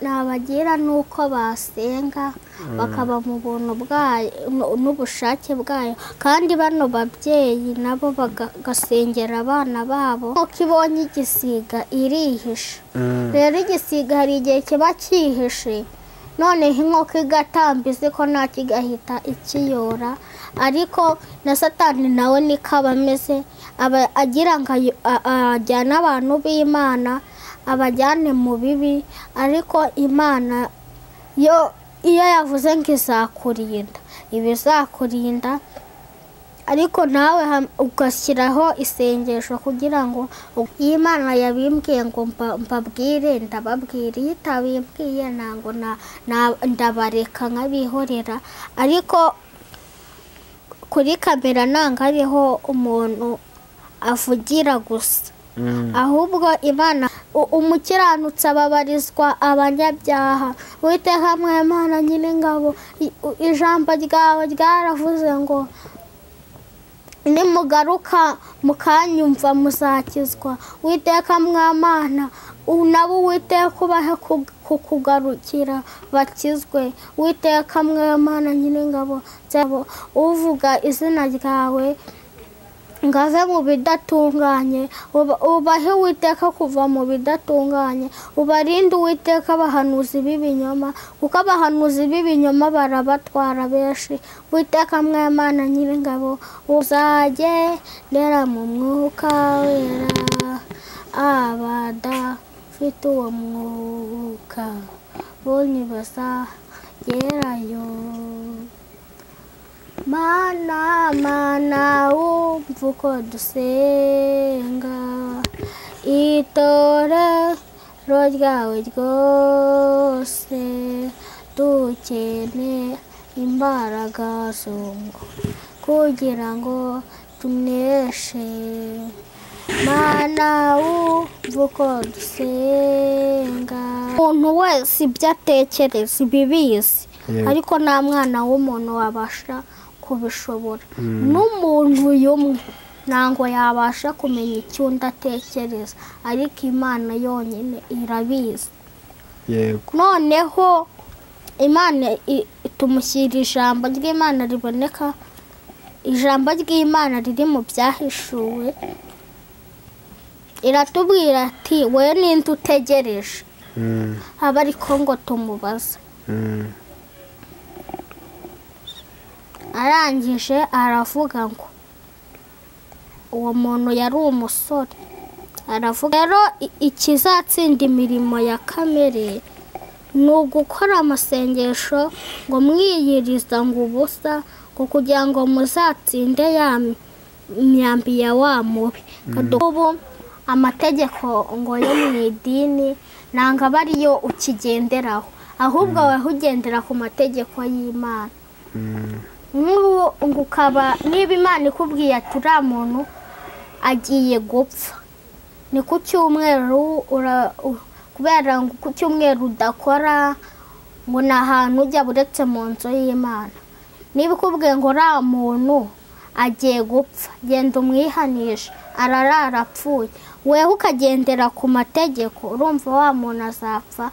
Nabagira nuko basenga bakaba mu buntu bwayo n'ubushake bwayo, kandi bano babyeyi nabo bagasengera abana babo. Nkuko ibonye igisiga irihisha, rero igisiga hari igihe kiba cyihishe, noneho inkoko igatamba izi ko nta kigahita ikiyora. Ariko na Satani nawe niko aba ameze, aba agira ngo ajyane abantu b'Imana abajyane mu bibi, ariko Imana yo iyo yavuze ngo izakurinda iba izakurinda, ariko nawe ugashyiraho isengesho kugira ngo iyo Imana yabimbwiye ngo mbabwire ndababwira, iyo itabimbwiye ntabwo ndabareka nkabihorera. Ariko kuri kamera ntabwo ariho umuntu avugira gusa, ahubwo Imana umukiranutsi ababarizwa abanyabyaha. Uwiteka Mwimana Nyiringabo, ijambo ryawe ryaravuze ngo nimugaruka mukanyumva muzakizwa. Uwiteka Mwamana, nabo Uwiteka ubahe kukugarukira bakizwe. Uwiteka Mwimana Nyiringabo, uvuga izina ryawe ngo ave mu bidatunganye, ubahe Uwiteka kuva mu bidatunganye, ubarinde Uwiteka abahanuzi b'ibinyoma, kuko abahanuzi b'ibinyoma barabatwara benshi. Uwiteka Mwimana Nyiringabo, uzagendera mu mwuka wera, abadafite uwo mwuka bo ntibazagerayo. Mana, Mana, wumva uko dusenga, itorero ryawe ryose dukeneye imbaraga z'umwuka kugira ngo tuneshe. Mana, wumva uko dusenga. Umuntu wese ibyo atekereza ibibizi, ariko nta mwana w'umuntu wabasha kubishobora. N'umuntu umwe ntabwo yabasha kumenya icyo undi atekereza, ariko Imana yonyine irabizi. Noneho Imana tumushyira ijambo ry'Imana riboneka, ijambo ry'Imana riri mu byahishuwe, iratubwira ati we ninde utegereje, aba ariko ngo tumubaza. Arangije aravuga ngo uwo muntu yari umusore, aravuga rero ikizatsinda imirimo ya kamere ni ugukora amasengesho ngo mwiyiriza ngo ubusa, ngo kugira ngo muzatsinde ya myambi ya wa mubi. Ubu amategeko ngo yo mu idini ntabwo aba ariyo ukigenderaho, ahubwo wowe ugendera ku mategeko y'Imana. Nk'ubu ngo ukaba niba Imana ikubwiye ati uriya muntu agiye gupfa, ni ku cyumweru, kubera ngo ku cyumweru udakora ngo ni ahantu ujya uretse mu nzu y'Imana. Niba ikubwiye ngo uriya muntu agiye gupfa, genda umwihanishe, ararara apfuye, weho ukagendera ku mategeko, urumva wa muntu azapfa,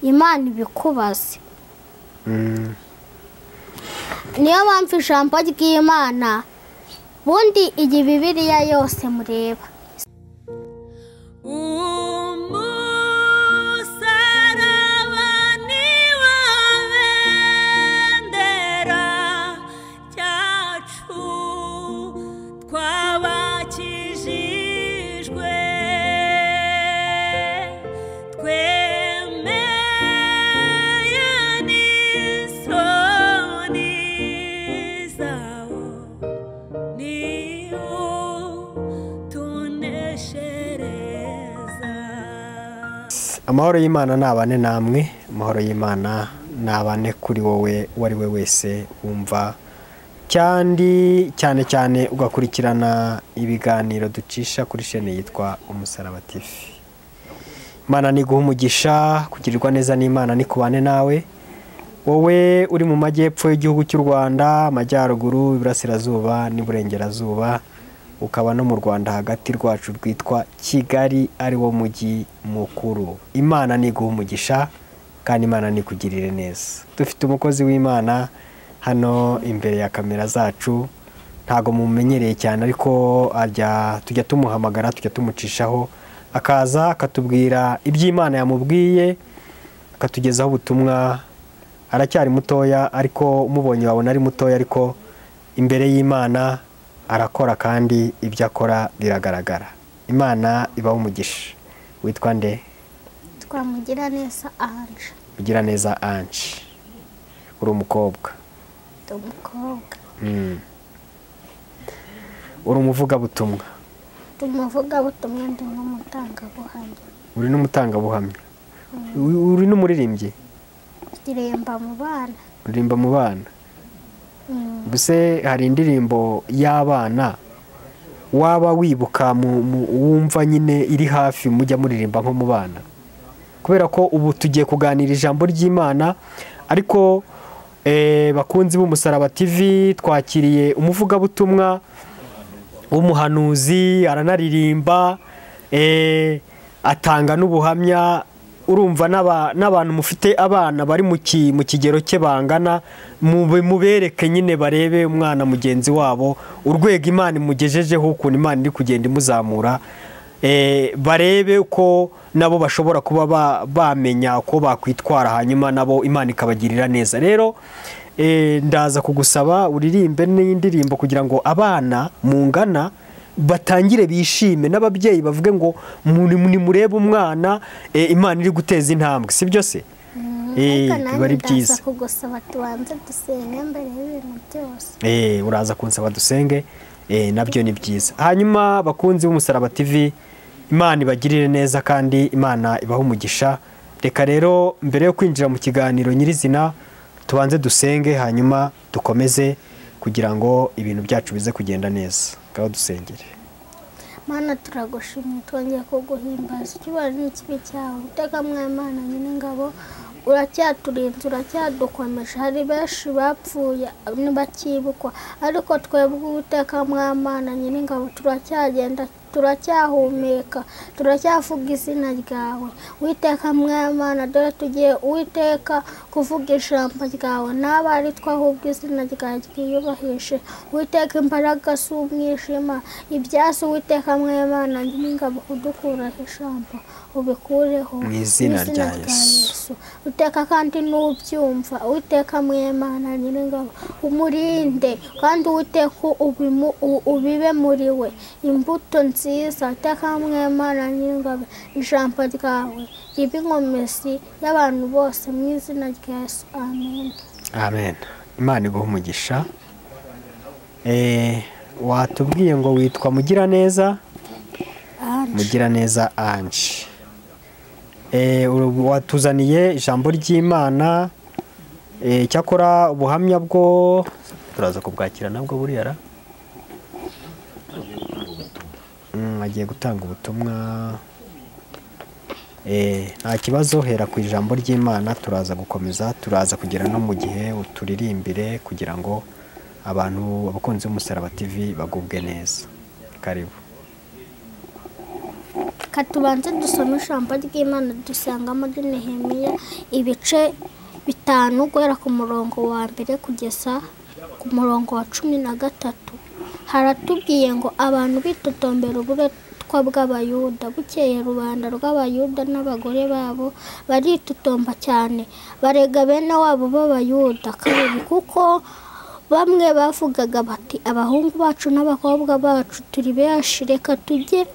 Imana ibikubaze. Niyo mpamvu ijambo ry'Imana bundi iyi Bibiliya yose mureba. Umusaraba ni wo bendera ryacu twabakijijwe, twemeye n'isoni zawo, niwo tuneshereza. Amahoro y'Imana nabane namwe, amahoro y'Imana nabane kuri wowe uwo ari we wese wumva kandi cyane cyane ugakurikirana ibiganiro ducisha kuri shene yitwa Umusaraba TV. Imana niguhe umugisha, kugirirwa neza n'Imana nikubane nawe, wowe uri mu majyepfo y'igihugu cy'u Rwanda, amajyaruguru, iburasirazuba n'iburengerazuba, ukaba no mu Rwanda hagati rwacu rwitwa Kigali ari wo mujyi mukuru. Imana niguhe umugisha. kandi Imana nikugirire neza. Dufite umukozi w'Imana hano imbere ya kamera zacu, ntago mumenyereye cyane ariko tujya tumuhamagara, tujya tumucishaho akaza akatubwira iby'Imana yamubwiye, akatugezaho ubutumwa. Aracyari mutoya ariko umubonye wabona ari mutoya, ariko imbere y'Imana arakora kandi ibyo akora biragaragara. Imana ibaho umugisha. Witwa nde? Twamugiraneza Ange. Mugiraneza Ange. Uri umukobwa? Ndi umukobwa. Uri umuvugabutumwa? Ndi umuvugabutumwa, ndi n'umutangabuhamya. Uri n'umutangabuhamya. Uri n'umuririmbyi? Ndirimba mu bana. Uririmba mu bana. Mbese hari indirimbo y'abana waba wibuka wumva nyine iri hafi mujya muririmba nko mu bana? Kubera ko ubu tugiye kuganira ijambo ry'Imana, ariko bakunzi b'Umusaraba TV twakiriye umuvugabutumwa w'umuhanuzi, aranaririmba, atanga n'ubuhamya. Urumva n'abantu mufite abana bari mu kigero cye bangana, mubereke nyine barebe umwana mugenzi wabo urwego Imana imugejejeho, ukuntu Imana iri kugenda imuzamura, barebe ko nabo bashobora kuba bamenya uko bakwitwara, hanyuma nabo Imana ikabagirira neza. Rero ndaza kugusaba uririmbe n'indirimbo kugira ngo abana mungana batangire bishime, n'ababyeyi bavuge ngo nimurebe umwana Imana iri guteza intambwe, si byo se? Biba ari byiza. Kugusaba tubanze dusenge mbere y'ibintu byose. Uraza kunsaba dusenge, nabyo ni byiza. Hanyuma bakunzi b'Umusaraba TV, Imana ibagirire neza kandi Imana ibahe umugisha. Reka rero mbere yo kwinjira mu kiganiro nyirizina tubanze dusenge, hanyuma dukomeze kugira ngo ibintu byacu bize kugenda neza. Ngaho dusengere. Mana turagushimye, twongeye kuguhimbaza icyubahiro n'ikibi cyawe. Uteka Mwimana nyir'ingabo, uracyaturinze, uracyadukomeje. Hari benshi bapfuye ntibakibukwa, ariko twebwe Uwiteka Mwimana nyir'ingabo turacyagenda, turacyahumeka, turacyavuga izina ryawe. Uwiteka Mwimana, dore tugiye Uwiteka kuvuga ijambo ryawe, n'aba ari twe ahubwo izina ryawe ryiyubahishe. Uwiteka imbaraga z'umwijima, ibyasi Uwiteka Mwimana nyir'ingabo kudukuraho ijambo ubikureho mu izina rya Yesu. Uwiteka kandi n'ubyumva, Uwiteka Mwimana nyir'ingabo umurinde, kandi Uwiteka ubibe muri we imbuto nziza. Uwiteka Mwimana nyir'ingabo, ijambo ryawe ribe inkomezi y'abantu bose mu izina rya Yesu. Amen. Amen. Imana iguhe umugisha. Watubwiye ngo witwa Mugiraneza? Mugiraneza Ange. Watuzaniye ijambo ry'Imana, cyakora ubuhamya bwo turaza kubwakira nabwo buriya ra agiye gutanga ubutumwa. Nta kibazo, hera ku ijambo ry'Imana, turaza gukomeza, turaza kugera no mu gihe uturirimbire kugira ngo abantu abakunzi b'Umusaraba TV bagubwe neza. Karibu. Katubanze dusome ijambo ry'Imana dusanga muri Nehemiya ibice 5 guhera ku murongo wa 1 kugeza ku murongo wa 13. Haratubwiye ngo abantu bitotombera uburetwa bw'Abayuda. Bukeye rubanda rw'Abayuda n'abagore babo baritotomba cyane, barega bene wabo b'Abayuda kabiri, kuko bamwe bavugaga bati abahungu bacu n'abakobwa bacu turi benshi, reka tujye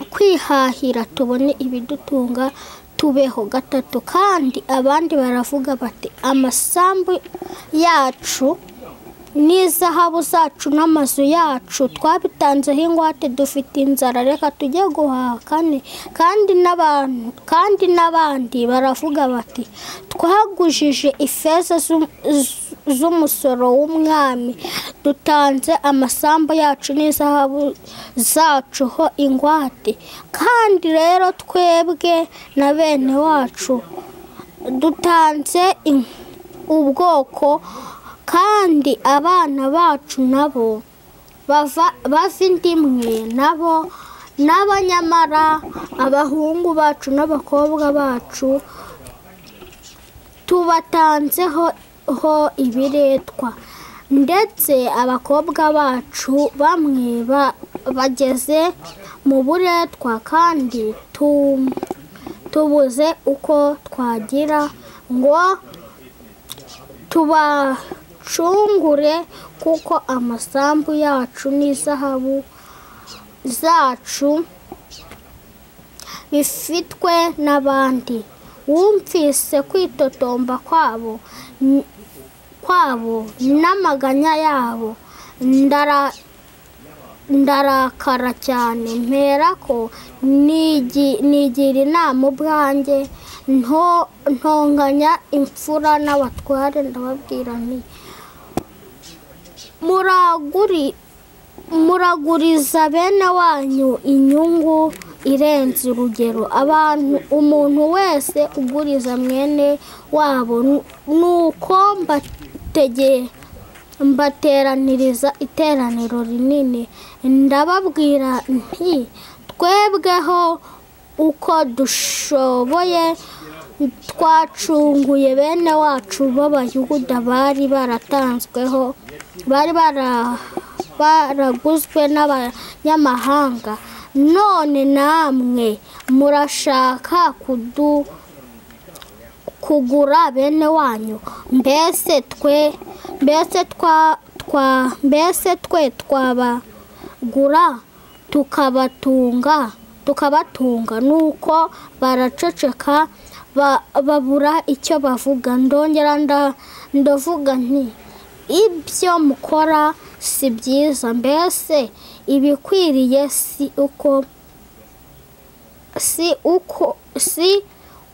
kwihahira tubone ibidutunga tubeho. 3 kandi abandi baravuga bati amasambu yacu n'izahabu zacu n'amazu yacu twabitanzeho ingwate, dufite inzara, reka tujye guhaha. 4 kandi n'abandi baravuga bati twagujije ifeza z'umusoro w'umwami, dutanze amasambu yacu n'izahabu zacu ho ingwate. Kandi rero twebwe na bene wacu dutanze ubwoko, kandi abana bacu nabo bava indimwe nabo n'abanyamara, abahungu bacu n'abakobwa bacu Tubatanzeho ho ibiretwa, ndetse abakobwa bacu bamwe bageze mu buretwa, kandi tubuze uko twagira ngo tubacungure, kuko amasambu yacu n'izahabu zacu bifitwe n'abandi. Wumvise kwitotomba kwabo n'amaganya yabo, ndarakara cyane, mperako nigira inama ubwanjye, ntonganya imfura n'abatware, ndababwira nti muraguriza bene wanyu inyungu irenze urugero. Abantu umuntu wese uguriza mwene wabo. Nuko mbateraniriza iteraniro rinini, ndababwira nti twebweho uko dushoboye twacunguye bene wacu b'Abayuda bari baratanzweho, bari baraguzwe n'abanyamahanga. None namwe murashaka kugura bene wanyu. Mbese twe twabagura tukabatunga? Nuko baraceceka, babura icyo bavuga. Ndongera ndavuga nti ibyo mukora si byiza. Mbese ibikwiriye si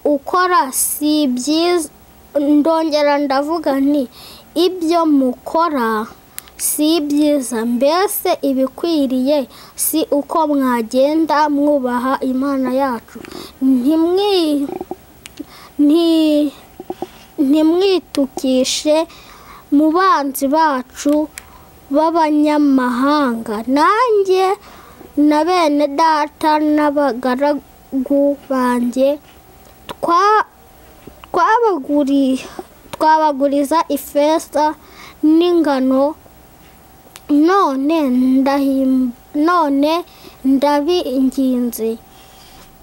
ukora si byiza. Ndongera ndavuga nti ibyo mukora si byiza. Mbese ibikwiriye si uko mwagenda mwubaha Imana yacu, ntimwitukishe mu banzi bacu b'abanyamahanga. Nanjye na bene data n'abagaragu banjye twabaguriza ifeza n'ingano. None ndabinginze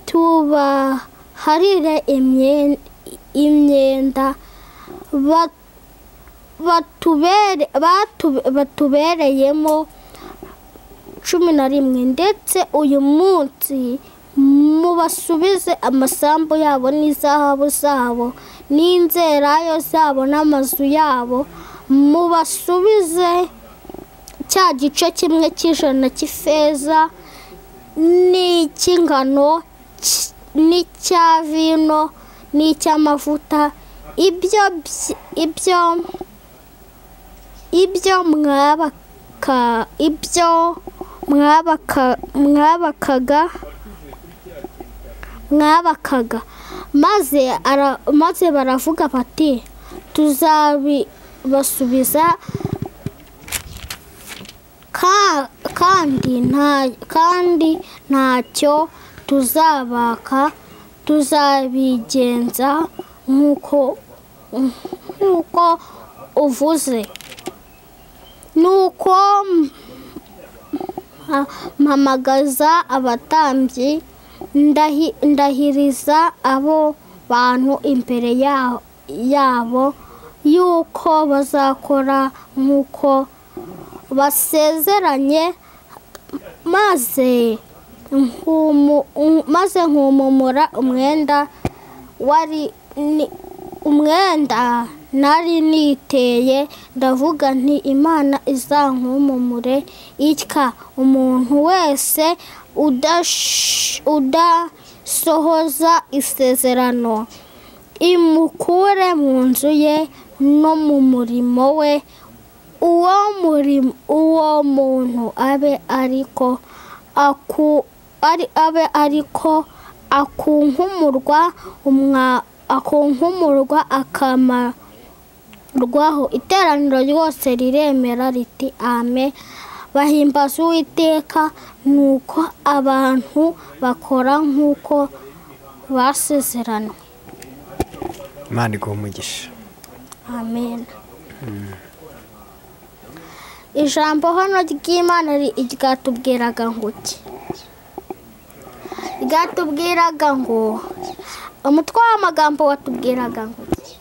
tubaharire imyenda batubereyemo 11, ndetse uyu munsi mubasubize amasambu yabo n'izahabu zabo n'inzerayo zabo n'amazu yabo, mubasubize cya gice kimwe cy'ijana cy'ifeza n'icy'ingano n'icya vino n'icy'amavuta, ibyo mwabakaga. Maze baravuga bati tuzabibasubiza, kandi ntacyo tuzabaka, tuzabigenza nk'uko uvuze. Nuko mpamagaza abatambyi, ndahiriza abo bantu imbere yabo yuko bazakora nk'uko basezeranye, maze nkumumura umwenda nari niteye, ndavuga nti Imana izankumumure itya umuntu wese udasohoza isezerano, imukure mu nzu ye no mu murimo we, uwo muntu abe ariko akunkumurwa akamarwaho. Iteraniro ryose riremera riti amen. Bahimbaza Uwiteka. Nuko abantu bakora nk'uko basezeranywe. Imana iguhe umugisha. Amen. Ijambo hano ry'Imana ryatubwiraga ngo iki? Ryatubwiraga ngo umutwe w'amagambo watubwiraga ngo iki?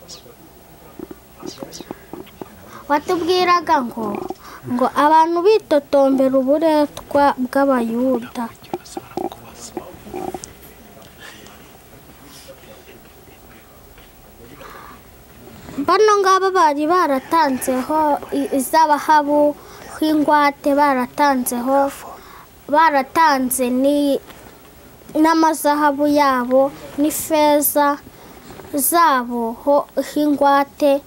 Watubwiraga ngo abantu bitotombera uburetwa bw'Abayuda. Bano ngaba bari baratanzeho izabahabu h'ingwate, baratanzeho, baratanze ni n'amazahabu yabo n'ifeza zabo ho h'ingwate,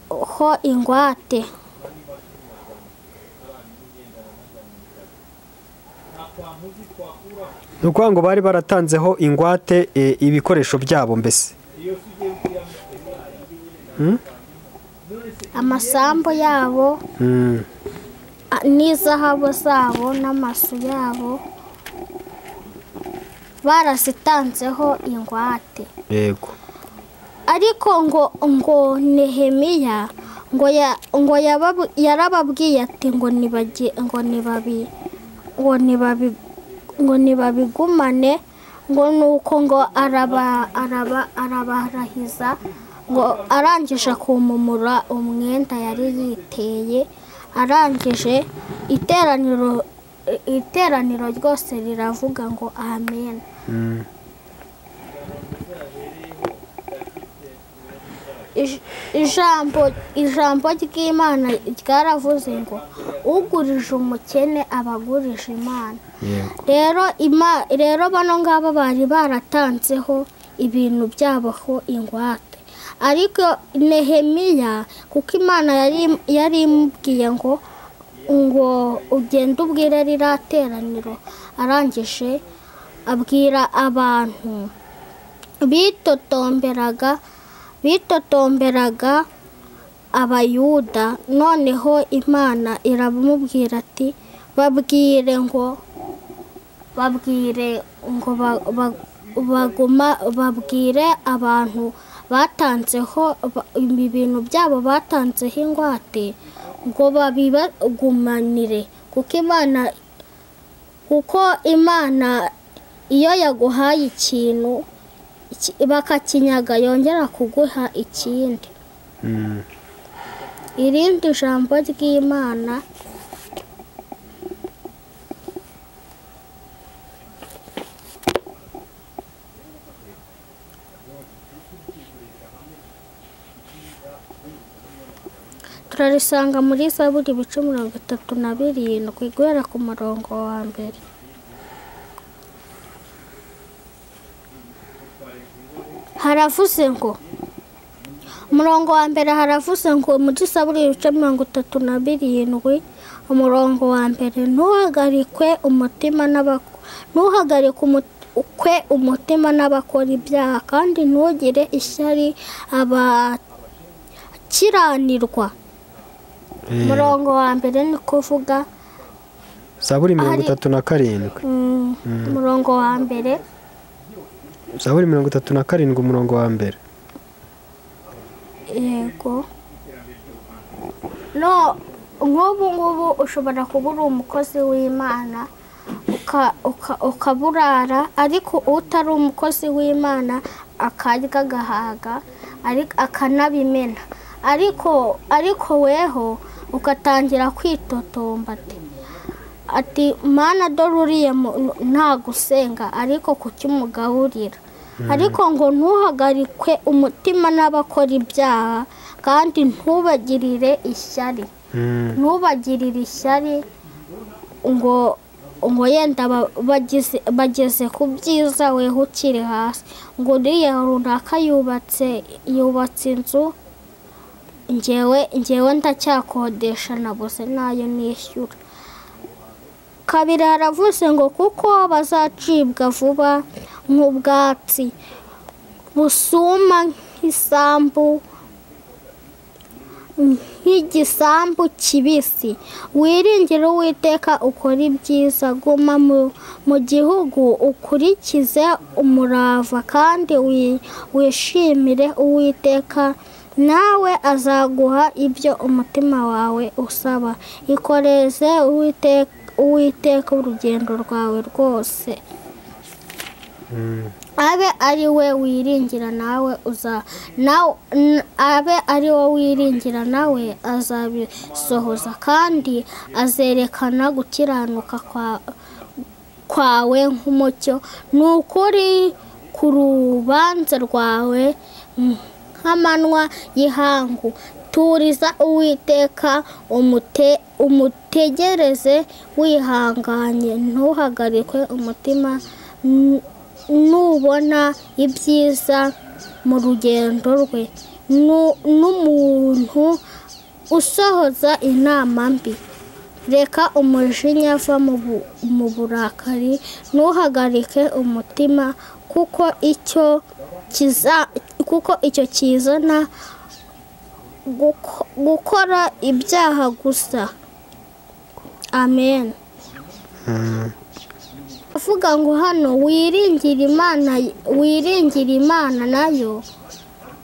ho ingwate. Ni ukuvuga ngo bari baratanzeho ingwate ibikoresho byabo mbese, amasambu yabo n'izahabu zabo n'amasu yabo barazitanzeho ingwate. Yego. Ariko ngo Nehemiya ngo yarababwiye ati ngo nibabigumane, ngo nuko ngo arabarahiza, ngo arangije kumumura umwenda yari yiteye, arangije iteraniro ryose riravuga ngo amen. Ijambo ry'Imana ryaravuze ngo ugurije umukene abagurije Imana. Rero bano ngaba bari baratanzeho ibintu byabo ho ingwate, ariko Nehemiya kuko Imana yari imubwiye ngo ugende ubwire ririya teraniro, arangije abwira abantu bitotomberaga Abayuda. Noneho Imana iramubwira ati babwire ngo babwire abantu batanzeho ibintu byabo batanzeho ingwate ngo babibagumanire, kuko Imana iyo yaguhaye ikintu bakakinyaga yongera kuguha ikindi. Irindi jambo ry'Imana turarisanga muri Zaburi ibice 37 guhera ku murongo wa mbere. Haravuze ngo umurongo wa mbere, haravuze ngo muri Zaburi ibice 37 umurongo wa mbere, ntuhagarikwe umutima n'abakora ibyaha, kandi ntugire ishyari abakiranirwa. Umurongo wa mbere ni kuvuga Zaburi 37. Umurongo wa mbere, Zaburi 37 umurongo wa mbere. Yego. No, nk'ubu ngubu ushobora kuba uri umukozi w'Imana ukaburara, ariko utari umukozi w'Imana akarya agahaga ariko akanabimena, ariko weho ugatangira kwitotomba ati Mana dore uriya nta gusenga, ariko kuki umugaburira? Ariko ngo ntuhagarikwe umutima n'abakora ibyaha, kandi ntubagirire ishyari. Ntubagirire ishyari ngo yenda bageze ku byiza weho ukiri hasi, ngo uriya runaka yubatse inzu, njyewe ndacyakodesha nabuze nayo nishyura. Kabiri haravuze ngo kuko bazacibwa vuba nk'ubwatsi busuma nk'isambu nk'igisambu kibisi. Wiringire Uwiteka ukora ibyiza, guma mu gihugu ukurikize umurava, kandi wishimire Uwiteka, nawe azaguha ibyo umutima wawe usaba. Ikoreze Uwiteka urugendo rwawe rwose, abe ari we wiringira nawe abe ari we wiringira nawe azabisohoza, kandi azerekana gukiranuka kwawe nk'umucyo, n'ukuri ku rubanza rwawe nk'amanywa y'ihangu. Turiza Uwiteka umutegereze wihanganye, ntuhagarike umutima nubona ibyiza mu rugendo rwe. N'umuntu usohoza inama mbi, reka umujinya ava mu burakari, ntuhagarike umutima, kuko icyo kizana gukora ibyaha gusa. Amen. Avuga ngo hano wiringire Imana nayo,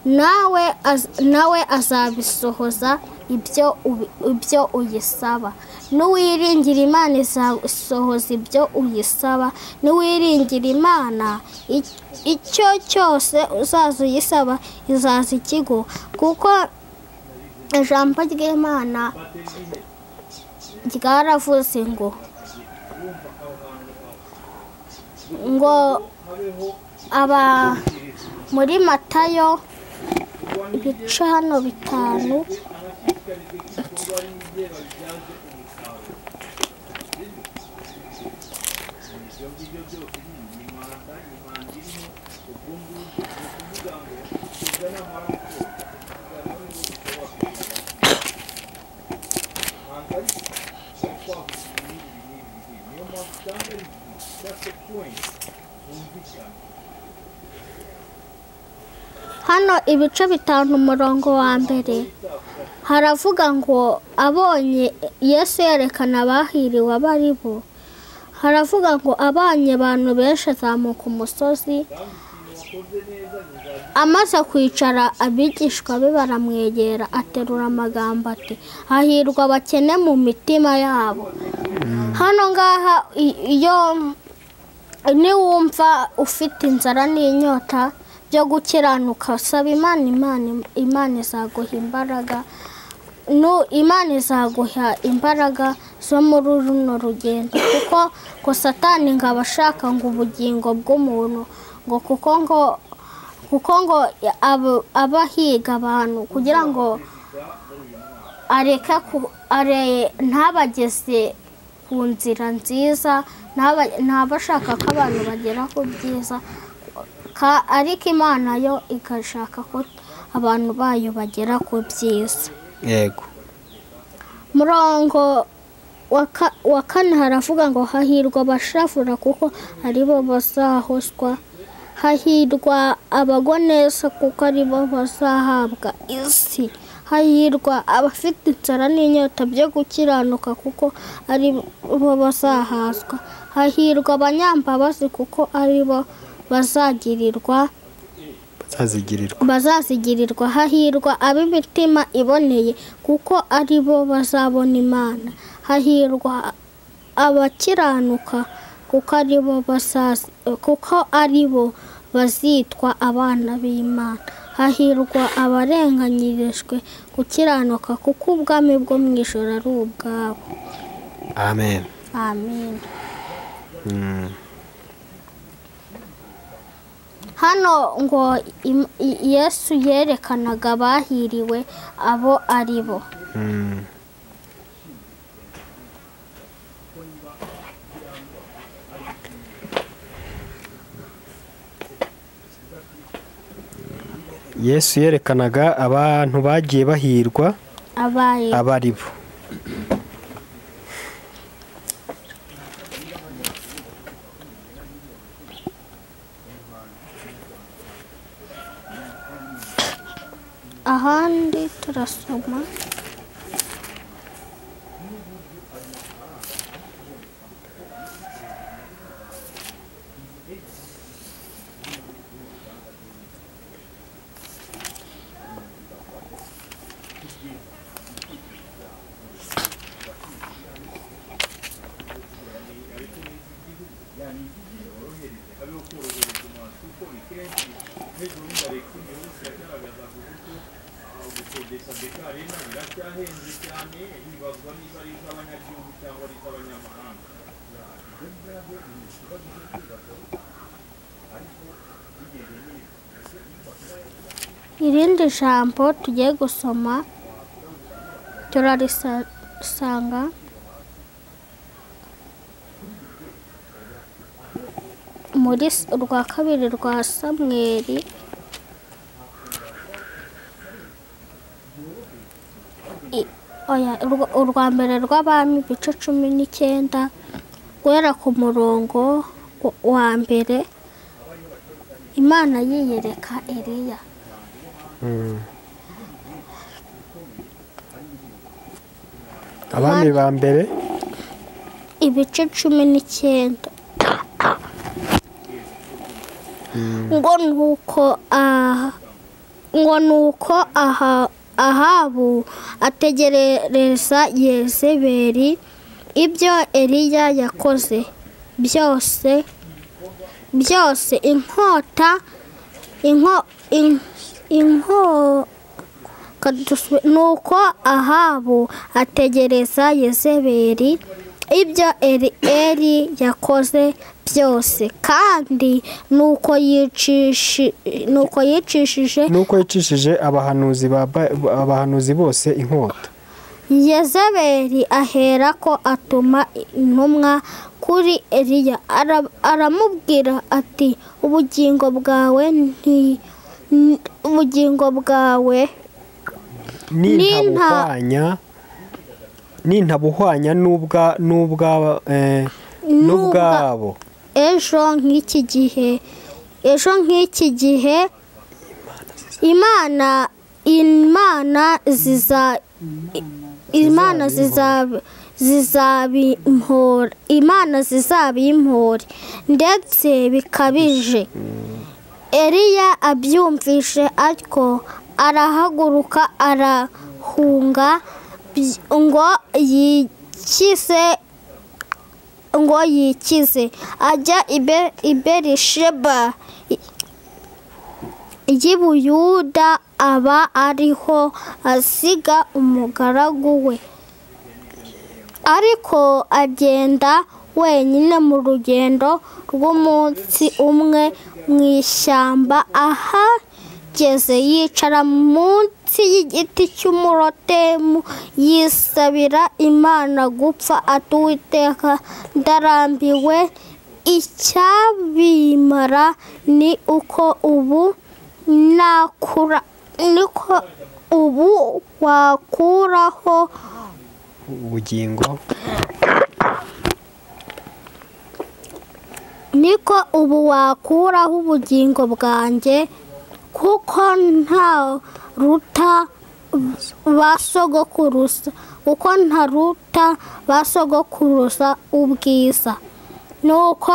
nawe azabisohoza ibyo uyisaba. Nuwiringira Imana izasohoza ibyo uyisaba. Nuwiringira Imana icyo cyose uzaza uyisaba izaza ikigo, kuko ijambo ry'Imana ryaravuze ngo aba muri Matayo ibice hano 5 hano ibice 5 umurongo wa mbere haravuga ngo abonye Yesu yerekana abahiriwe abari bo. Haravuga ngo abanye abantu benshi azamuka umusozi, amaze kwicara abigishwa be baramwegera, aterura amagambo ati hahirwa abakene mu mitima yabo. Hano ngaha iyo niwumva ufite inzara n'inyota byo gukiranuka, saba Imana, Imana izaguha imbaraga. Imana izaguha imbaraga zo muri runo rugendo, kuko ko Satani ngo abashaka ngo ubugingo bw'umuntu, ngo kuko ngo abahiga abantu kugira ngo areke ntabageze ku nzira nziza, ntabashaka ko abantu bagera ku byiza, ariko Imana yo igashaka ko abantu bayo bagera ku byiza. Yego. Murongo wa 4 haravuga ngo hahirwa abashavura kuko aribo bazahoswa, hahirwa abagwa neza kuko aribo bazahabwa isi, hahirwa abafite inzara n'inyota byo gukiranuka kuko aribo bazahazwa, hahirwa abanyambabazi kuko aribo bazazigirirwa, hahirwa ab'imitima iboneye kuko aribo bazabona Imana, hahirwa abakiranuka kuko aribo bazitwa abana b'Imana, hahirwa abarenganyirijwe gukiranuka kuko ubwami bwo mu ijuru ari ubwabo. Amen. Amen. Hano ngo Yesu yerekanaga abahiriwe abo ari bo. Yesu yerekanaga abantu bagiye bahirwa abari bo. Ahandi turasoma Irindi jambo tugiye gusoma turarisanga muri urwa kabiri rwa Samweli urwa mbere rw'Abami ibice 19 guhera ku murongo wa mbere. Imana yiyereka Eliya. Abami ba mbere ibice 19. Ngo nuko Ahabu ategerereza Yezebeli ibyo Eliya yakoze byose inkota nuko Ahabu ategereza Yezebeli ibyo Eli yakoze byose, kandi nuko yicishije abahanuzi bose inkota. Yezebeli aherako atuma intumwa kuri Eliya aramubwira ati ubugingo bwawe nintabuhwanya n'ubwabo ejo nk'iki gihe Imana zizabimpora ndetse bikabije. Eliya abyumvise atyo arahaguruka arahunga ngo yikize ajya i Berisheba y'i Buyuda, aba ariho asiga umugaragu we. Ariko agenda wenyine mu rugendo rw'umunsi umwe mu ishyamba. Ahageze yicara munsi y'igiti cy'umurotemu yisabira Imana gupfa, ati Uwiteka ndarambiwe, icyabimara ni uko ubu wakuraho ubugingo niko ubu wakuraho ubugingo bwanjye, kuko nta ruta ba sogokuruza ubwiza. Nuko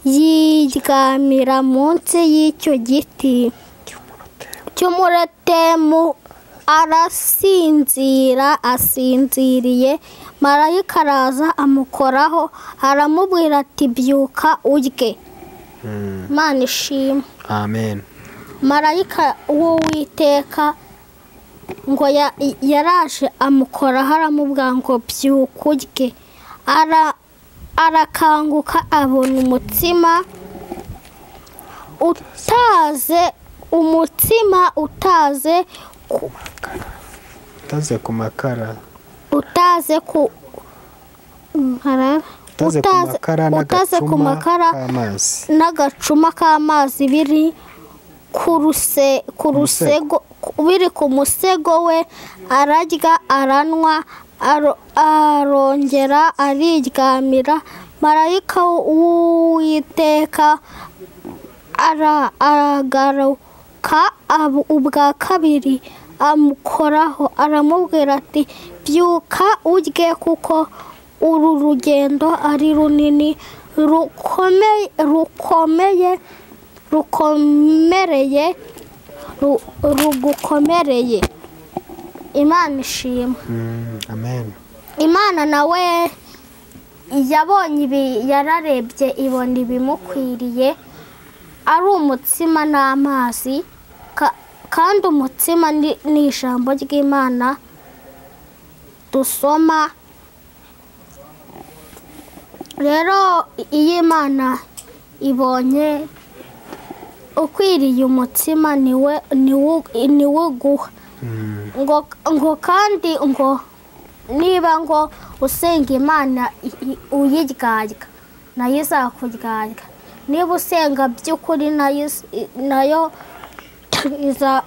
yiryamira munsi y'icyo giti cy'umurotemu arasinzira. Asinziriye, marayika araza amukoraho aramubwira ati byuka urye. Imana ishimwe. Amen. Marayika w'Uwiteka ngo yaraje amukoraho aramubwira ngo byuka urye. Arakanguka abona umutsima utaze ku makara n'agacuma k'amazi biri ku musego we. Ararya aranywa arongera ariryamira. Marayika w'Uwiteka aragaruka ubwa kabiri amukoraho aramubwira ati byuka urye, kuko uru rugendo ari runini rugukomereye. Imana ishimwe. Amen. Imana nawe yabonye ibi, yararebye ibona ibimukwiriye, ari umutsima n'amazi, kandi umutsima ni ijambo ry'Imana dusoma. Rero iyo Imana ibonye ukwiriye umutsima niwe uguha, ngo kandi ngo niba ngo usenga Imana uyiryarya nayo izakuryarya, niba usenga by'ukuri nayo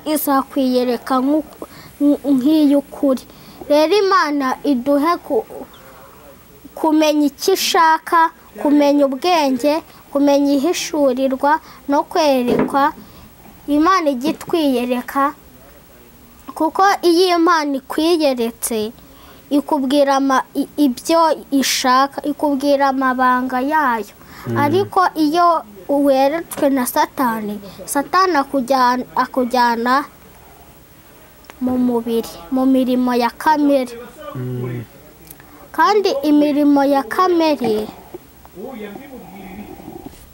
izakwiyereka nk'iy'ukuri. Rero Imana iduhe kumenya icyo ishaka, kumenya ubwenge, kumenya ihishurirwa no kwerekwa. Imana ijya itwiyereka, kuko iyo Imana ikwiyeretse ikubwira ibyo ishaka, ikubwira amabanga yayo. Ariko iyo weretswe na Satani, Satani akujyana mu mubiri, mu mirimo ya kamere. Kandi imirimo ya kamere,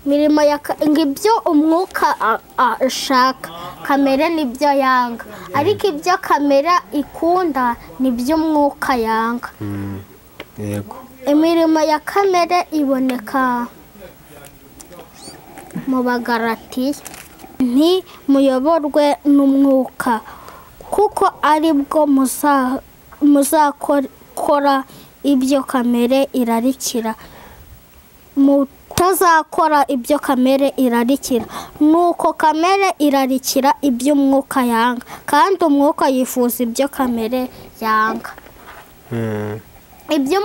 mirimo ya ibyo umwuka ashaka, kamere nibyo yanga, ariko ibyo kamere ikunda nibyo umwuka yanga. Yego. Imirimo ya kamere iboneka mu Bagalatiya, nti muyoborwe n'umwuka, kuko ari bwo muzakora ibyo kamere irarikira, mutazakora ibyo kamere irarikira. Nuko kamere irarikira ibyo umwuka yanga, kandi umwuka yifuza ibyo kamere yanga. Ibyo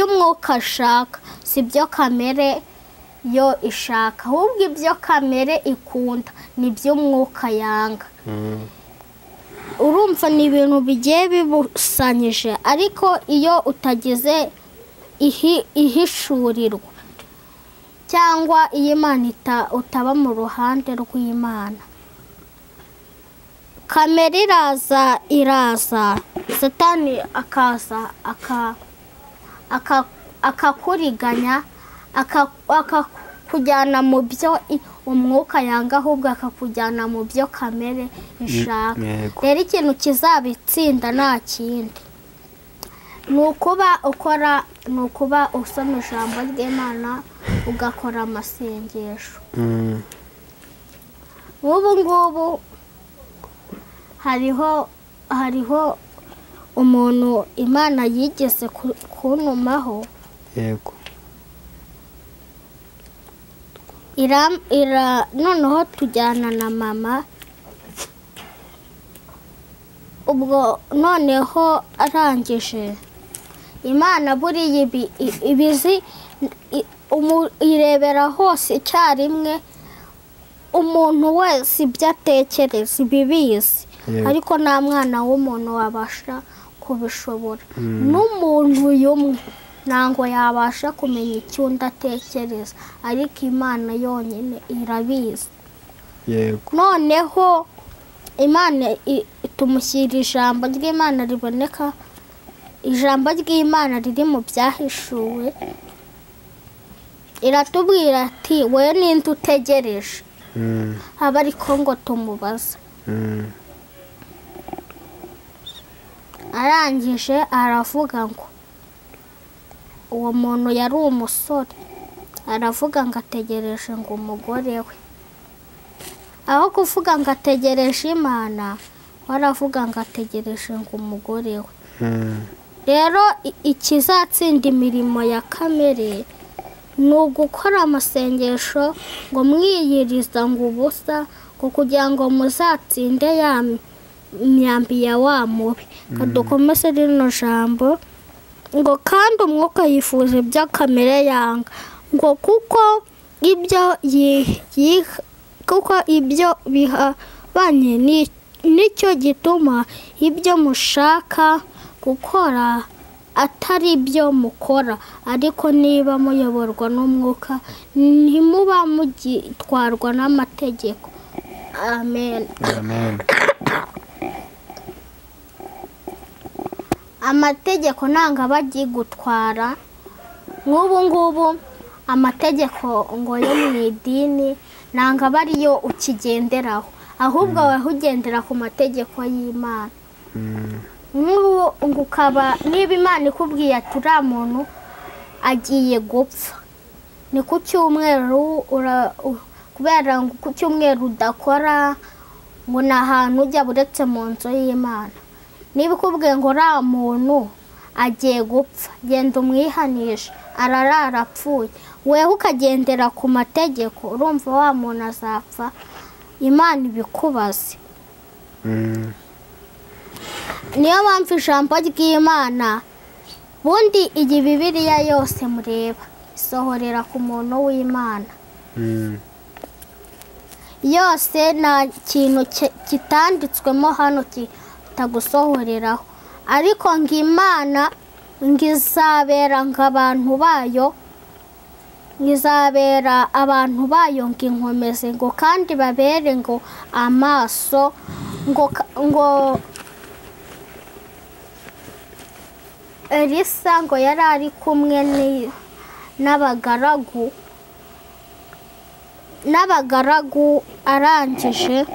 umwuka ashaka si byo kamere yo ishaka, ahubwo ibyo kamere ikunda nibyo umwuka yanga. Urumva ni ibintu bigiye bibusanyije, ariko iyo utagize ihishurirwa cyangwa iyo Imana utaba mu ruhande rw'Imana, kamere iraza, Satani akaza akakuriganya, akakujyana mu byo umwuka yanga, ahubwo akakujyana mu byo kamere ishaka. Rero ikintu kizabitsinda nta kindi, ni ukuba ukora, ni ukuba usoma ijambo ry'Imana, ugakora amasengesho. Ubu ngubu hariho umuntu Imana yigeze kuntumaho. Yego. Noneho tujyana na mama, ubwo noneho arangije Imana buriya ibizi irebera hose icyarimwe, umuntu wese ibyo atekereza ibibizi, ariko nta mwana w'umuntu wabasha kubishobora. N'umuntu yumwe ntango yabasha kumenya icyo undi atekereza, ariko Imana yonyine irabizi. Yego. Noneho Imana tumushyira ijambo ry'Imana riboneka, ijambo ry'Imana riri mu byahishuwe, iratubwira ati we ninde utegereje? Aba ariko ngo tumubaza. Arangije aravuga ngo uwo muntu yari umusore, aravuga ngo ategereje ngo umugore we. Aho kuvuga ngo ategereje Imana, waravuga ngo ategereje ngo umugore we. Rero ikizatsinda imirimo ya kamere ni ugukora amasengesho ngo mwiyiriza ngo ubusa, ngo kugira ngo muzatsinde ya myambi ya wa mubi. Kadukomeze rino jambo ngo kandi umwuka yifuza ibyo kamere yanga, ngo kuko ibyo bihabanye nicyo gituma ibyo mushaka gukora atari byo mukora, ariko niba muyoborwa n'umwuka ntimuba mugitwarwa n'amategeko. Amen. Amen. Amategeko nanga bagigutwara. Nk'ubu ngubu Amategeko ngo yo mu idini nanga bariyo ukigenderaho, ahubwo wowe ugendera ku mategeko y'Imana. Nk'ubu ngo ukaba niba Imana ikubwiye ati uriya muntu agiye gupfa, ni ku cyumweru, kubera ngo ku cyumweru udakora, ngo ni ahantu ujya uretse mu nzu y'Imana. Niba ikubwiye ngo uriya muntu agiye gupfa, genda umwihanishe, ararara apfuye, wewe ukagendera ku mategeko, urumva wa muntu azapfa, Imana ibikubaze. Niyo mpamvu ijambo ry'Imana bundi iyi Bibiliya yose mureba isohorera ku muntu w'Imana. Yose nta kintu kitanditswemo hano kitagusohoreraho, ariko ngo Imana ngo izabera ngo abantu bayo, ngo izabera abantu bayo ngo inkomeze, ngo kandi babere ngo amaso, ngo Elisa ngo yari ari kumwe n'abagaragu arangije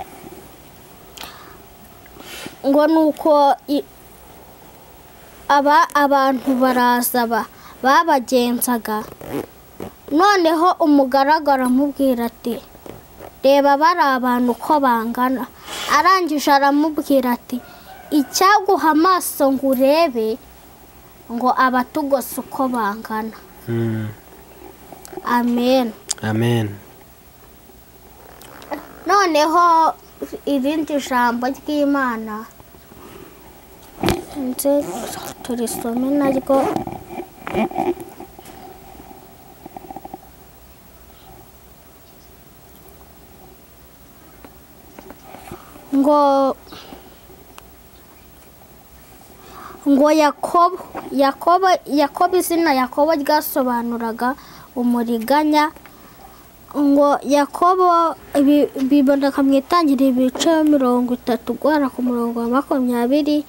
ngo nuko abantu baraza babagenzaga. Noneho umugaragu aramubwira ati reba bari abantu uko bangana. Arangije aramubwira ati icyaguha amaso ngo urebe ngo abatugose uko bangana. Amen. Amen. Noneho irindi jambo ry'Imana nze turisome naryo. Ngo Yakobo, izina Yakobo ryasobanuraga umuriganya. Ngo Yakobo biboneka mu itangiriro ibice 30 guhera ku murongo wa 25.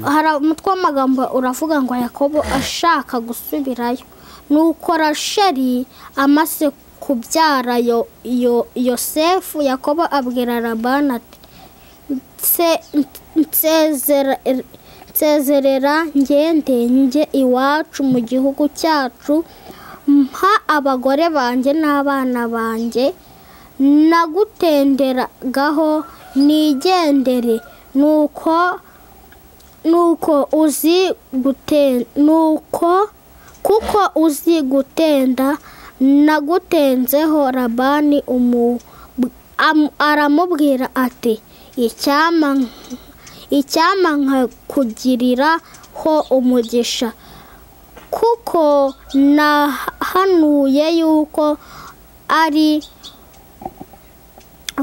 Hari umutwe w'amagambo uravuga ngo Yakobo ashaka gusubirayo, nuko Rasheli amaze kubyara Yosefu, Yakobo abwira Labani ati nsezerera ngende njye iwacu mu gihugu cyacu, mpa abagore banjye n'abana banjye nagutenderagaho nigendere. Nuko uzi kuko uzi gutenda nagutenzeho. Labani aramubwira ati icyampa nkakugirira ho umugisha, kuko nahanuye yuko ari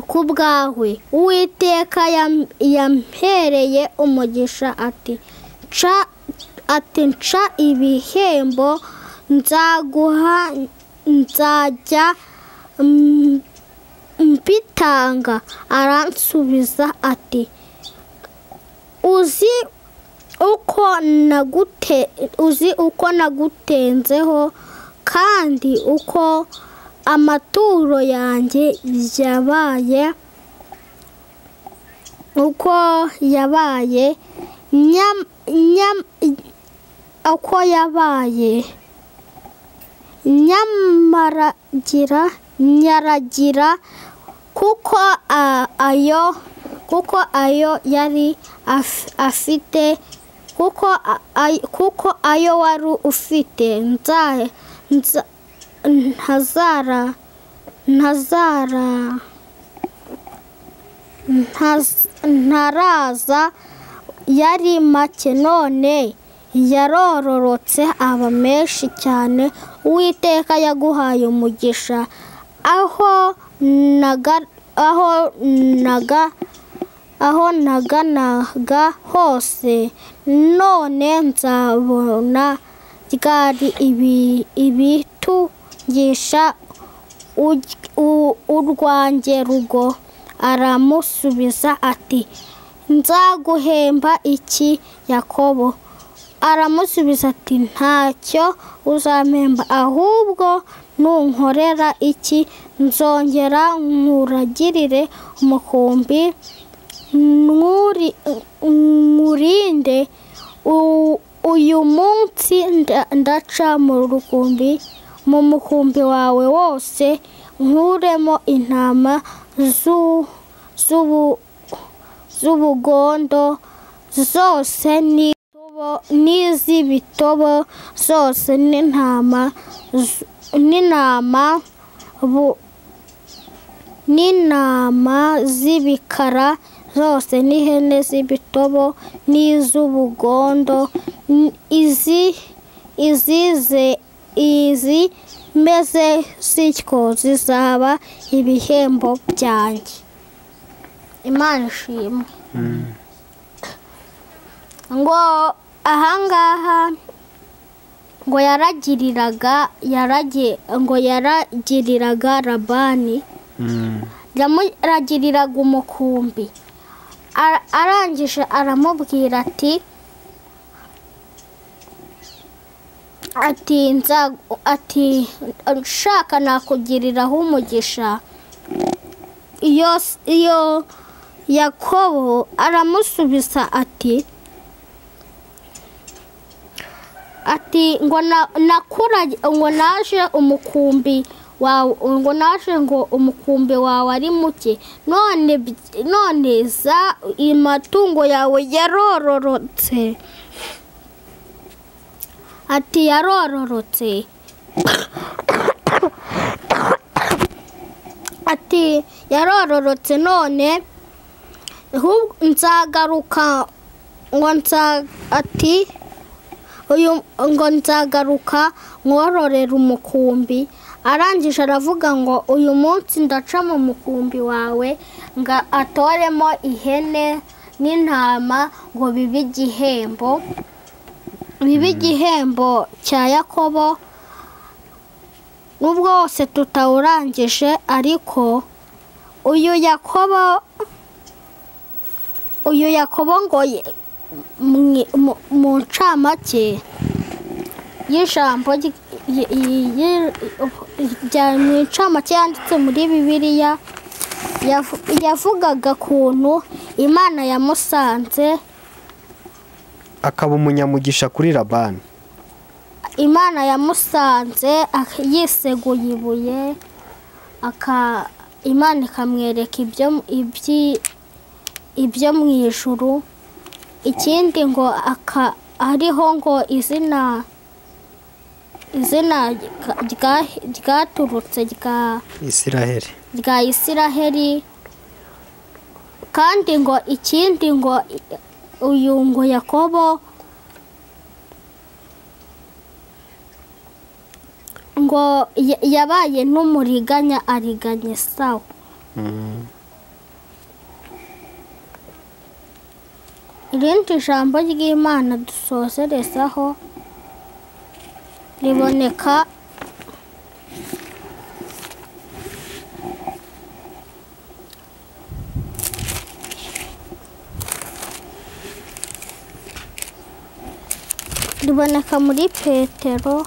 ku bwawe Uwiteka yampereye umugisha ati nca ibihembo nzaguha, nzajya mbitanga. Aransubiza ati uzi uko nagutenzeho, kandi uko amaturo yanjye yabaye, uko yabaye uko yabaye nyaragira, kuko ayo yari afite, kuko ayo wari ufite ntaraza yari make, none yarororotse aba menshi cyane. Uwiteka yaguhaye umugisha aho naganaga hose, none nzabona ryari ibitungisha urwanjye rugo? Aramusubiza ati nzaguhemba iki Yakobo? Aramusubiza ati ntacyo uzampemba, ahubwo nunkorera iki nzongera nkuragirire umukumbi nkurinde. Uyu munsi ndaca mu mukumbi wawe wose nkuremo intama z'ubugondo zose n'iz'ibitobo zose n'intama z'ibikara zose n'ihene z'ibitobo n'iz'ubugondo, izi meze zityo zizaba ibihembo byanjye. Imana ishimwe. Ngo ahangaha ngo yaragiriraga Labani, yamuragiriraga umukumbi. Arangije aramubwira ati nshaka nakugiriraho umugisha. Iyo Yakobo aramusubiza ati ngo ngo naje umukumbi wawe, ngo naje ngo umukumbi wawe ari muke, none za imatungo yawe yarororotse. Ati yarororotse. Ati yarororotse, none nzagaruka ngo ati uyu ngo nzagaruka nkororera umukumbi. Arangije aravuga ngo uyu munsi ndaca mu mukumbi wawe ngo atoremo ihene n'intama ngo bibe igihembo, bibe igihembo cya Yakobo. Nubwo wose tutawurangije, ariko uyu Yakobo ngo mu ncamake y'ijambo mu ncamake yanditse muri Bibiliya, yavugaga kuntu Imana yamusanze akaba umunyamugisha kuri Labani. Imana yamusanze yiseguye ibuye, Imana ikamwereka ibyo mu ijuru. Ikindi ngo hariho ngo izina ryaturutse rya Isiraheli. Kandi ngo ikindi ngo uyu ngo Yakobo ngo yabaye n'umuriganya ariganya Esawu. Irindi jambo ry'Imana dusozerezaho riboneka muri Petero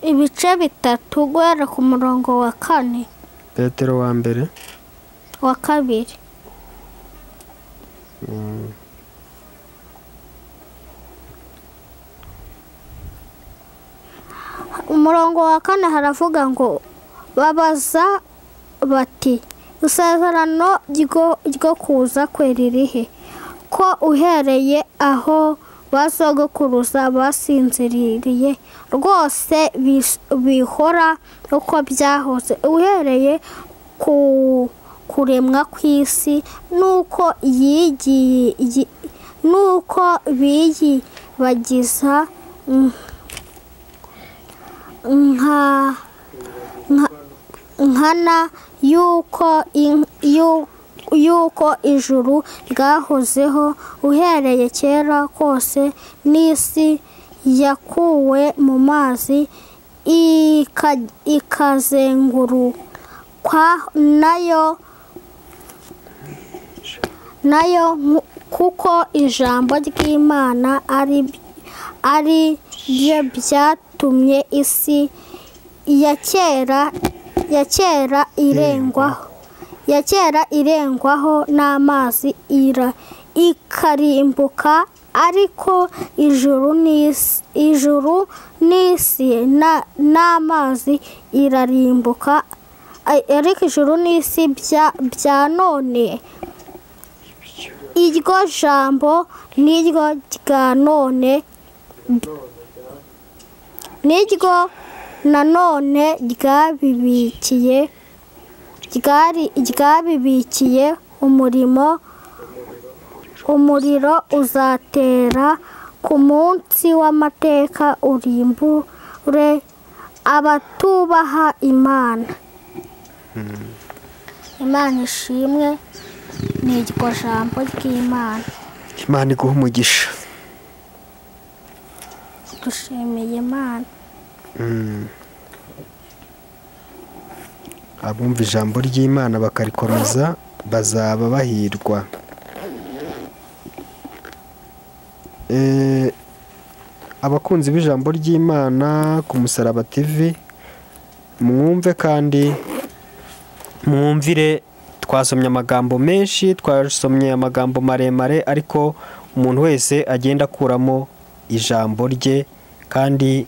ibice 3 guhera ku murongo wa 4. Petero wa mbere wa 2. Umurongo wa 4 haravuga ngo babaza bati isezerano ryo kuza kwe ririhe, ko uhereye aho basogokuruza basinziriye rwose bihora uko byahoze, uhereye ku kuremwa kw'isi nuko biyibagiza nkana yuko ijuru ryahozeho uhereye kera kose n'isi yakuwe mu mazi ikazengurukwa nayo kuko ijambo ry'Imana ari byo byatumye isi ya kera irengwaho n'amazi ikarimbuka, ariko ijuru n'isi n'amazi irarimbuka, ariko ijuru n'isi bya none iryo jambo n'iryo rya none n'iryo nanone ryabibikiye umuriro uzatera ku munsi w'amateka urimbure abatubaha Imana. Imana ishimwe, ni iryo jambo ry'Imana. Imana iguhe umugisha. Dushimiye Imana. Abumva ijambo ry'Imana bakarikomeza bazaba bahirwa. Abakunzi b'ijambo ry'Imana ku Musaraba TV, mwumve kandi mwumvire. Twasomye amagambo menshi, twasomye amagambo maremare, ariko umuntu wese agenda akuramo ijambo rye, kandi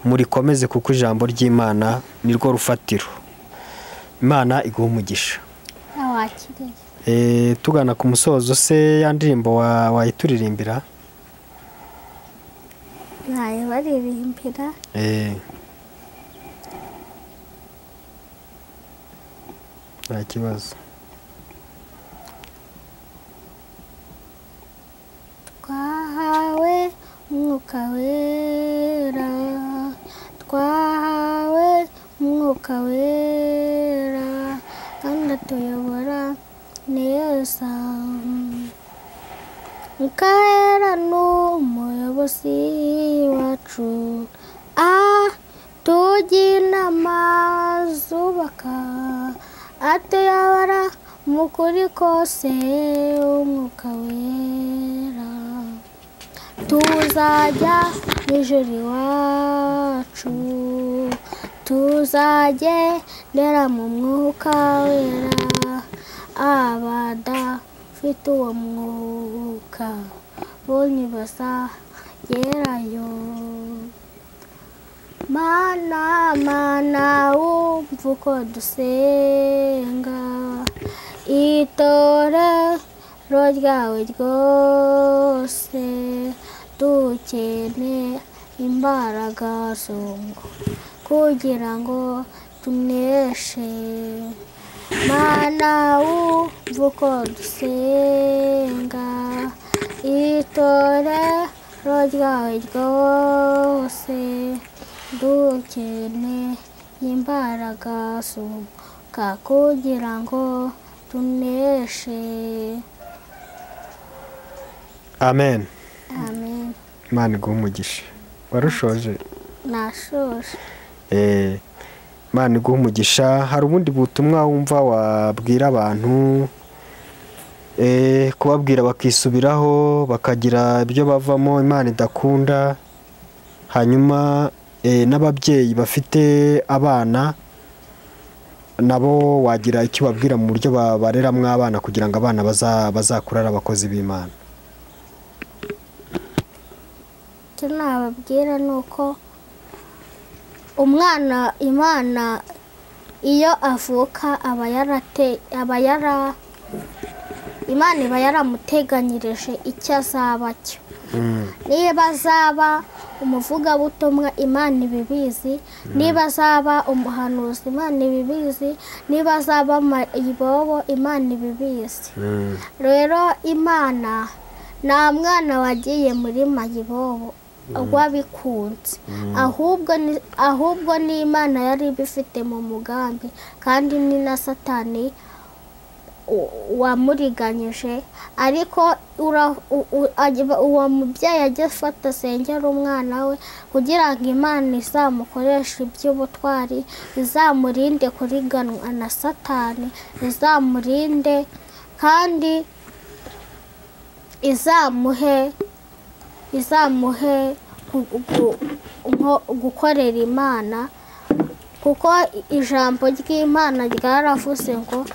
murikomeze kuko ijambo ry'Imana nirwo rufatiro. Imana iguhe umugisha. Tugana ku musozo se, ya ndirimbo wayituririmbira? Nayibaririmbira. Nta kibazo. Twahawe Umwuka Wera, twahawe Umwuka Wera, kandi atuyobora neza. Umwuka Wera ni umuyobozi wacu, atugira inama zubaka, atuyobora mu kuri kose. Umwuka Wera tuzajya ijuru iwacu, tuzagendera mu Mwuka Wera. Abadafite uwo mwuka bo ntibazagerayo. Mana, Mana, wumva uko dusenga, itorero ryawe ryose dukeneye imbaraga z'umwuka kugira ngo tuneshe. Mana, wumva uko dusenga, itorero ryawe ryose dukeneye imbaraga z'umwuka kugira ngo tuneshe. Amen. Amen. Imana iguhe umugisha. Warushoje? Nashoje. Imana iguhe umugisha. Hari ubundi butumwa wumva wabwira abantu, kubabwira bakisubiraho, bakagira ibyo bavamo Imana idakunda, hanyuma n'ababyeyi bafite abana nabo wagira icyo babwira mu buryo bareramwo abana kugira ngo abana bazakura ari abakozi b'Imana? Icyo nababwira ni uko umwana Imana iyo avuka Imana iba yaramuteganyirije icyo azaba cyo. Niba azaba umuvugabutumwa Imana ibibizi, niba azaba umuhanuzi Imana ibibizi, niba azaba mayibobo Imana ibibizi. Rero Imana nta mwana wagiye muri mayibobo wabikunze, ahubwo ni Imana yari ibifite mu mugambi, kandi ni na Satani wamuriganyije. Ariko Uwo mubyeyi ajye afata asengera umwana we kugira ngo Imana izamukoreshe iby'ubutwari, izamurinde kuriganwa na Satani, izamurinde kandi izamuhe gukorera Imana, kuko ijambo ry'Imana ryaravuze ngo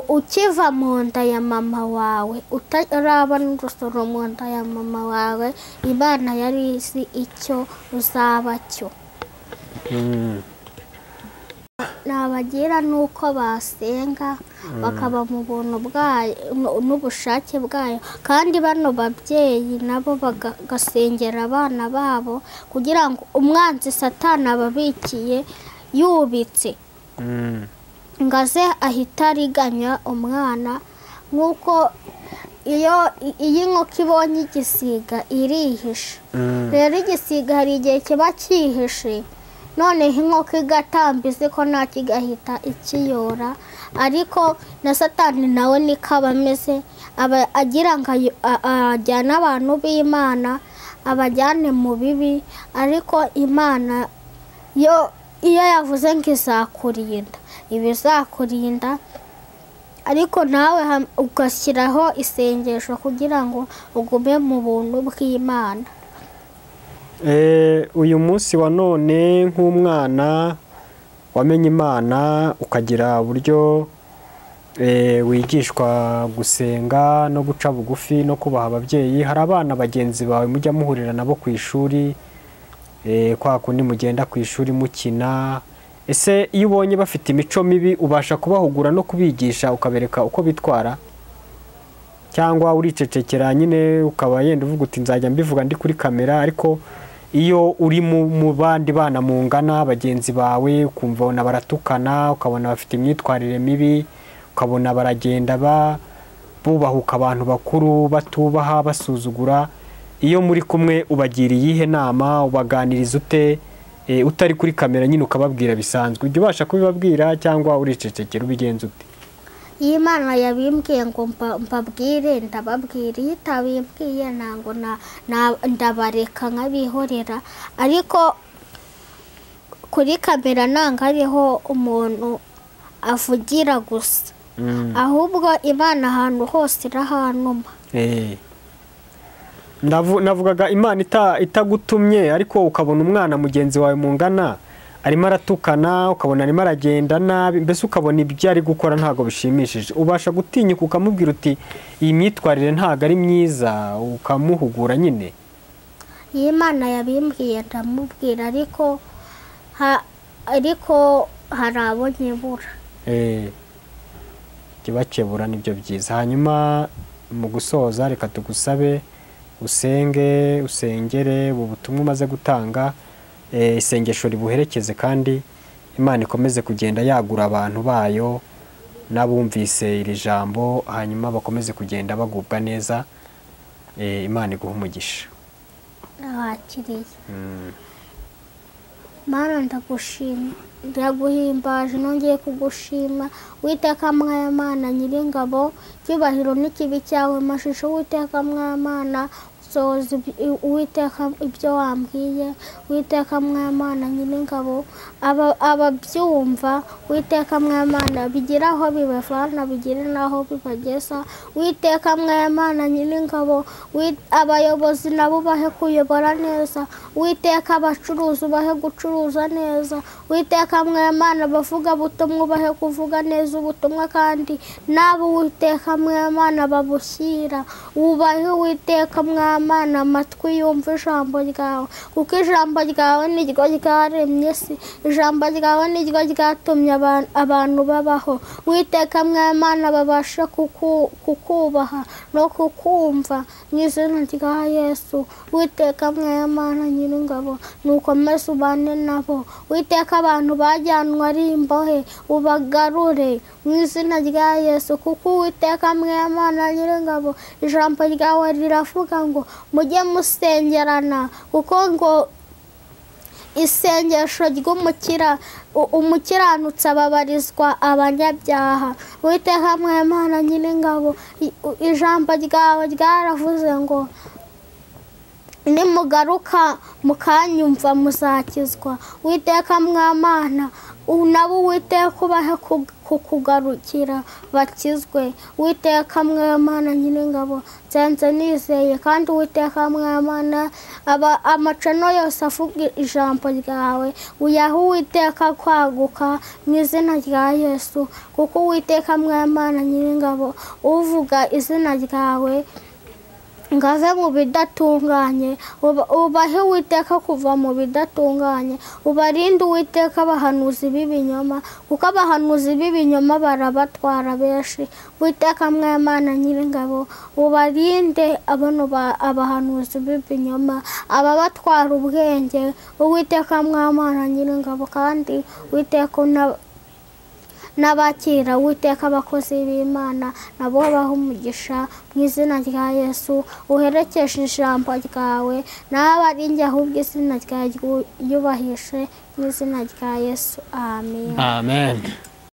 ukiva mu nda ya mama wawe utaraba n'urusoro mu nda ya mama wawe, Imana yari izi icyo uzaba cyo. Nabagira nuko basenga bakaba mu buntu bwayo n'ubushake bwayo, kandi bano babyeyi nabo bagasengera abana babo kugira ngo umwanzi Satani ababikiye yubitse ngaze ahita ariganya umwana. Nk'uko iyo inkoko ibonye igisiga irihisha, rero igisiga hari igihe kiba cyihishe, noneho inkoko igatamba izi ko nta kigahita ikiyora. Ariko na Satani nawe niko aba ameze, aba agira ngo ajyane abantu b'Imana abajyane mu bibi, ariko Imana yo iyo yavuze ngo izakurinda ibizakurinda, ariko nawe ugashyiraho isengesho kugira ngo ugume mu buntu bw'Imana. Uyu munsi wa none nk'umwana wamenye Imana, ukagira uburyo wigishwa gusenga no guca bugufi no kubaha ababyeyi, hari abana bagenzi bawe mujya muhurira nabo ku ishuri, kwa kundi mugenda ku ishuri mukina, ese iyo ubonye bafite imico mibi ubasha kubahugura no kubigisha ukabereka uko bitwara, cyangwa uricecekera nyine ukaba yenda uvuga uti nzajya mbivuga ndi kuri kamera? Ariko iyo uri mu bandi bana mungana bagenzi bawe, ukumva baratukana, ukabona bafite imyitwarire mibi, ukabona baragenda bubahuka abantu bakuru, batubaha, basuzugura, iyo muri kumwe ubagira iyihe nama, ubaganiriza ute utari kuri kamera nyine ukababwira bisanzwe? Ujya ubasha kubibabwira cyangwa uricecekera, ubigenza ute? Iyo Imana yabimbwiye ngo mbabwire ndababwira, iyo itabimbwiye ntabwo ndabareka nkabihorera. Ariko kuri kamera ntabwo ariho umuntu avugira gusa, ahubwo Imana ahantu hose irahanuma. Navugaga Imana itagutumye, ariko ukabona umwana mugenzi wawe mungana arimo aratukana, ukabona arimo aragenda nabi, mbese ukabona ibyo ari gukora ntago bishimishije, ubasha gutinyuka ukamubwira uti iyi myitwarire ntago ari myiza, ukamuhugura nyine? Iyo Imana yabimbwiye ndamubwira, ariko hari abo nkebura. Kibakebura nibyo byiza. Hanyuma mu gusoza reka tugusabe usenge, usengere ubu butumwa umaze gutanga, isengesho ribuherekeze, kandi Imana ikomeze kugenda yagura abantu bayo n'abumvise iri jambo, hanyuma bakomeze kugenda bagubwa neza. Imana iguhe umugisha. Abakiriye Mana ndagushima, ndaguhimbaje, nongeye kugushima Uwiteka Mwamana Nyiringabo, icyubahiro n'ikibi cyawe mashusho. Uwiteka Mwamana sohoza Uwiteka ibyo wambwiye. Uwiteka Mwamana Nyiringabo, ababyumva Uwiteka Mwamana bigira aho bibavana bigire naho bibageza. Uwiteka Mwamana Nyiringabo, abayobozi nabo bahe kuyobora neza. Uwiteka abacuruzi bahe gucuruza neza. Uwiteka Mwamana abavuga butumwa bahe kuvuga neza ubutumwa, kandi nabo Uwiteka Mwamana babushyira. Ubahe Uwiteka Mwamana amatwi yumva ijambo ryawe, kuko ijambo ryawe niryo ryaremye isi, ijambo ryawe niryo ryatumye abantu babaho. Uwiteka Mwamana babashe kukubaha no kukumva mu izina rya Yesu. Uwiteka Mwamana Nyiringabo, nukomeze ubane nabo. Uwiteka abantu bajyanwe ari imbohe ubagarure mu izina rya Yesu, kuko Uwiteka Mwamana Nyiringabo ijambo ryawe riravuga ngo mujye musengerana, kuko ngo Isengesho ry'umukira umukiranutsi ababarizwa abanyabyaha. Uwiteka Mwimana Nyiringabo, ijambo ryawe ryaravuze ngo nimugaruka mukanyumva muzakizwa. Uwiteka Mwamana, nabo Uwiteka ubahe kukugarukira bakizwe. Uwiteka Mwamana Nyiringabo, nsenze nizeye, kandi Uwiteka Mwamana, amacano yose avuga ijambo ryawe uyahe Uwiteka kwaguka mu izina rya Yesu, kuko Uwiteka Mwamana Nyiringabo uvuga izina ryawe ngo ave mu bidatunganye. Ubahe Uwiteka kuva mu bidatunganye, ubarinde Uwiteka abahanuzi b'ibinyoma, kuko abahanuzi b'ibinyoma barabatwara benshi. Uwiteka Mwimana Nyiringabo, ubarinde abahanuzi b'ibinyoma, ababatwara ubwenge. Uwiteka Mwimana Nyiringabo, kandi Uwiteka n'abakira Uwiteka abakozi b'Imana nabo baha umugisha mu izina rya Yesu. Uherekeshe ijambo ryawe, nawe ari njye ahubwo izina ryawe ryubahishe mu izina rya Yesu, amen. Amen.